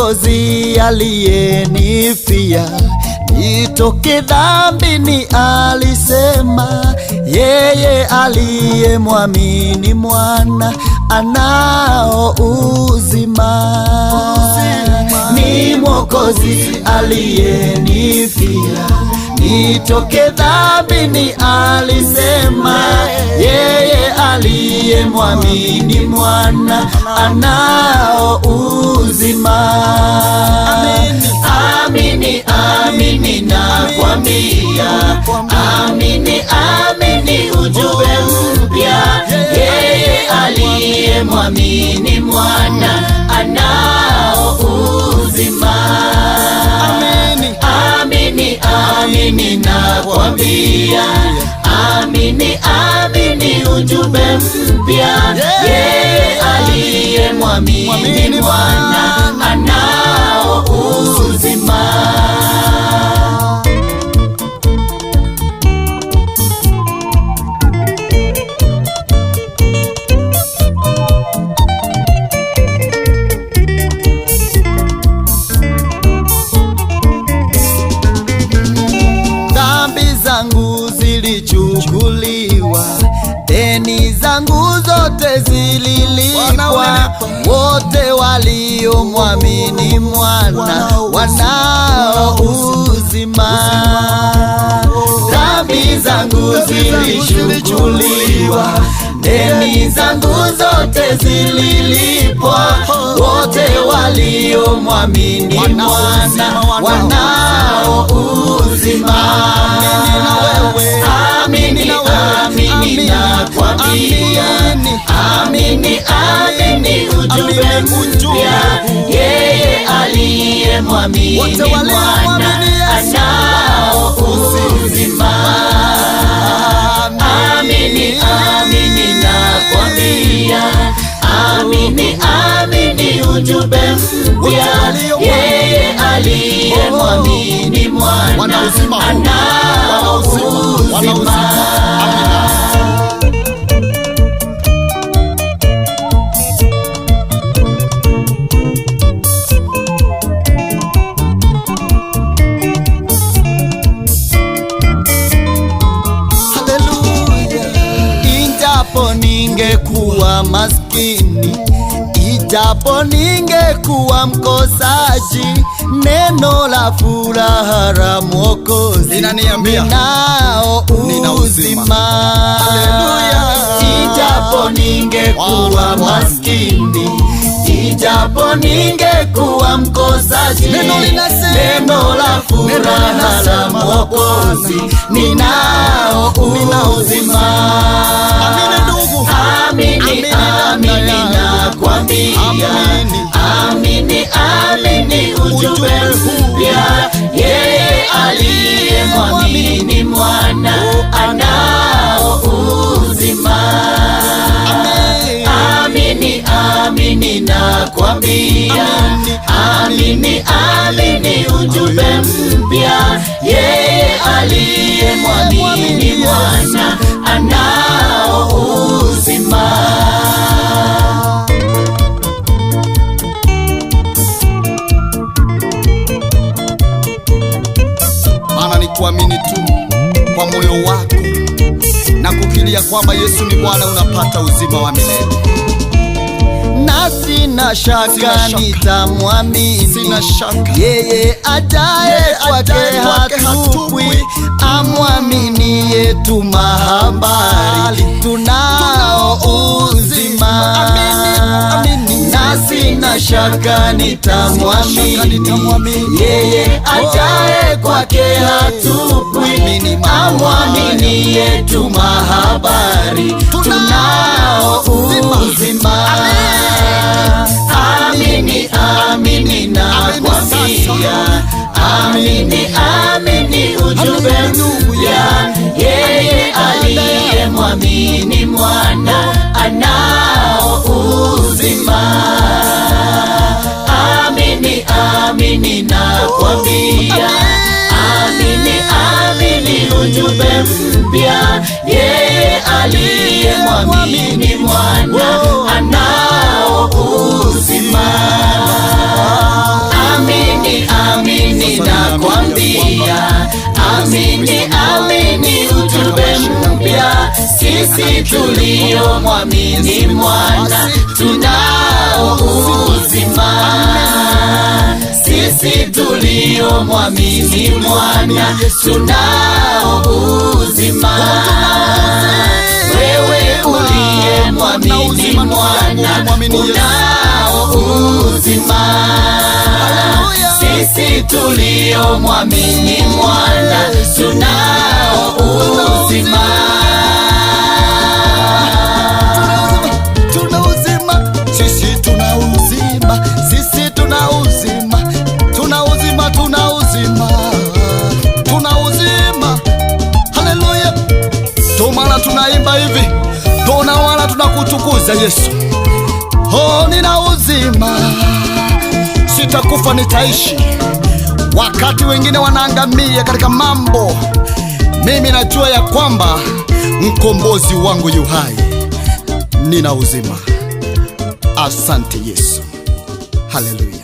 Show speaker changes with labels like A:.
A: Mwokozi aliyenifia nitoke dhambini, alisema yeye aliyemwamini mwana anao uzima. Ni Mwokozi aliyenifia nitoke dhambini, alisema yeye aliyemwamini mwana anao uzima. Amini, amini nakwambia, amini, amini ujumbe mpya, yeye aliyemwamini mwana anao uzima. Amini, amini nakwambia, amini, amini ujumbe mpya, yeye aliyemwamini mwana anao uzima. Dhambi zangu zilichukuliwa, deni zangu zote zililipwa. Wote waliomwamini mwana wanao uzima. Dhambi zangu zilichukuliwa, deni zangu zote zililipwa. Wote waliomwamini mwana wanao uzima. Amini, amini nakwambia, amini, amini ujumbe mpya, yeye aliyemwamini mwana anao uzima. Amini, amini nakwambia, amini, amini ujumbe mpya, yeye aliyemwamini mwana anao uzima. Ijapo ningekuwa maskini, ijapo ningekuwa mkosaji, neno la furaha la Mwokozi
B: Linaniambia,
A: ninao
B: nina uzima.
A: uzima.
B: Haleluya.
A: Ijapo ningekuwa
B: Bwana.
A: maskini, ijapo ningekuwa mkosaji,
B: Neno linasema,
A: neno la furaha la
B: linasema,
A: Mwokozi ninao uzima.
B: Amini ndugu.
A: Amini,
B: Amini
A: amini
B: dada yangu.
A: nakwambia,
B: Amini.
A: amini, amini ujumbe mpya, yeye aliyemwamini mwana anao uzima. Amini, amini nakwambia, amini, amini ujumbe mpya, yeye aliyemwamini mwana anao uzima.
B: Maana ni kuamini tu kwa moyo wako na kukilia kwamba Yesu ni Bwana, unapata uzima wa milele.
A: Na sina shaka
B: Sina shaka.
A: nitamwamini
B: Sina shaka.
A: yeye ajaye
B: Yeye
A: kwake
B: ajaye kwake
A: hatupwi,
B: hatupwi.
A: amwaminiye tu mahabari tunao uzima.
B: Amini, amini.
A: Na sina shaka nitamwamini
B: nitamwamini.
A: yeye ajaye kwake hatupwi,
B: Amini mambo
A: amwaminiye tu mahabari tunao uzima. Amini, amini nakwambia, amini, amini ujumbe mpya, yeye aliyemwamini mwana anao uzima. Amini, amini nakwambia, amini, amini ujumbe mpya, yeye aliyemwamini mwana anao uzima. Sisi tuliyomwamini Mwana tunao uzima. Sisi tuliyomwamini Mwana tunao uzima. Wewe uliyemwamini Mwana unao uzima. Sisi tuliyomwamini Mwana tunao uzima.
B: Tuna uzima, sisi tuna uzima, sisi tuna uzima, tuna uzima, tuna uzima, tuna uzima. Haleluya! Ndio maana tunaimba hivi, ndio maana tunakutukuza Yesu. Oh, nina uzima, sitakufa, nitaishi. Wakati wengine wanaangamia katika mambo, mimi najua ya kwamba mkombozi wangu yu hai, nina uzima. Asante Yesu, haleluya.